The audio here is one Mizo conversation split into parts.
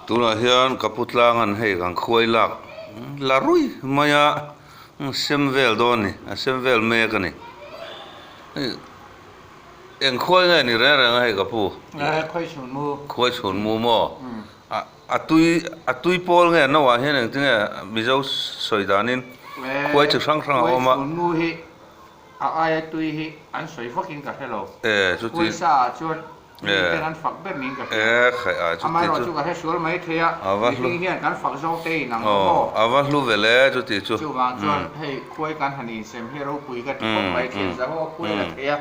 Tunah hian ka pu tlangan hei kan khuai lak la rui mai a sem vel dawn a ni a sem vel mek a ni hei eng khuai nge ni reng reng a hei ka pu khuai chhun mu maw a tui a tui pawl nge no ah hian engtinge mizo sawi danin khuai chi hrang hrang a awm a. A aia tui hi an sawi vakin ka hre lo. Pawisa ah chuan miten an fak ber niin ka hria. Amaherawh chu ka hre sual mai thei a, mihring hian kan fak zawk te in ang lo maw? A va hlu ve le chuti chu. Chuvang chuan hei khuai kan han insem hi ropui ka ti khawp mai thin. Zaho a khuai la thei a,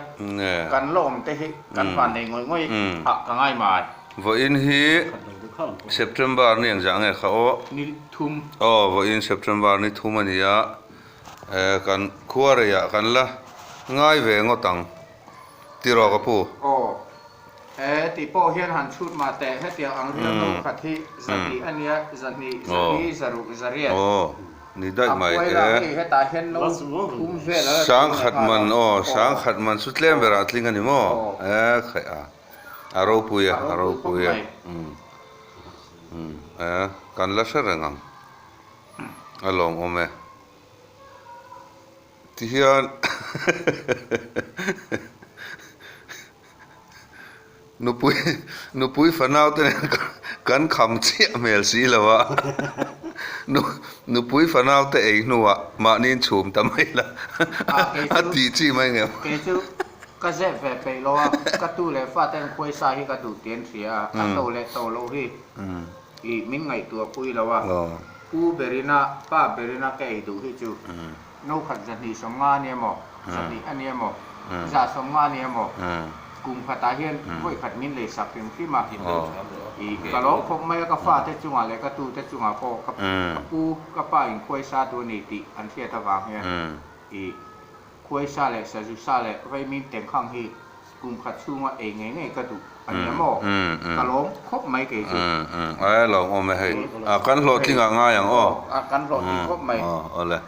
kan la awm te hi kan van nei ngawih ngawih ah ka ngai mai. Vawiin hi September ni engzah nge kha aw? Ni thum. Aw vawiin September ni thum a ni a. Eh kan khua reiah kan la ngai ve ngawt ang tiraw ka pu? Aw, he tih pawh hian han chhut mah teh, hetiang ang rial no khat hi zahnih a nia, zahnih, zahnih, zaruk, zariat. Aw, ni daih mai e. A khuai lah hei hetah hian no thum vel a la tling Sangkhat man aw, sangkhat man chu tlem berah a tling a ni maw? Eh khaih a, a ropui e, a ropui e. Umm, eh kan la hre reng ang, a lawmawm e. Ti hian nupui nupui fanau te nen kan kham chiah hmel si lo a, nupui fanau te ei hnuah mahni in chhum ta mai la a tih chi mai ngem. Kei chu ka zep ve peih lo a, ka tu leh fa ten khuaisa hi ka duh tih an hria a, a to leh to loh hi i min ngaihtuah pui lo a. Pu berina, pa berina ka ei duh hi chu no khat 250 a nia maw, 200 a nia maw, 150 a nia maw, kum khatah hian vawi khat min lei sak hrim hrim a. I ka lawm khawp mai a, ka fate chungah leh ka tute chungah pawh ka pu, ka pa in khuaisa duh a ni tih an hriat avang hian i khuaisa leh sazu sa leh vaimin tengkhang hi Kum khat chhunga ei ngei ngei ka duh a nia maw? Ka lawm khawp mai kei chu. Umm, a lawm awm e hei. Kan hlawhtling ah ngai ang aw. Kan hlawhtling khawp mai. Aw, awle.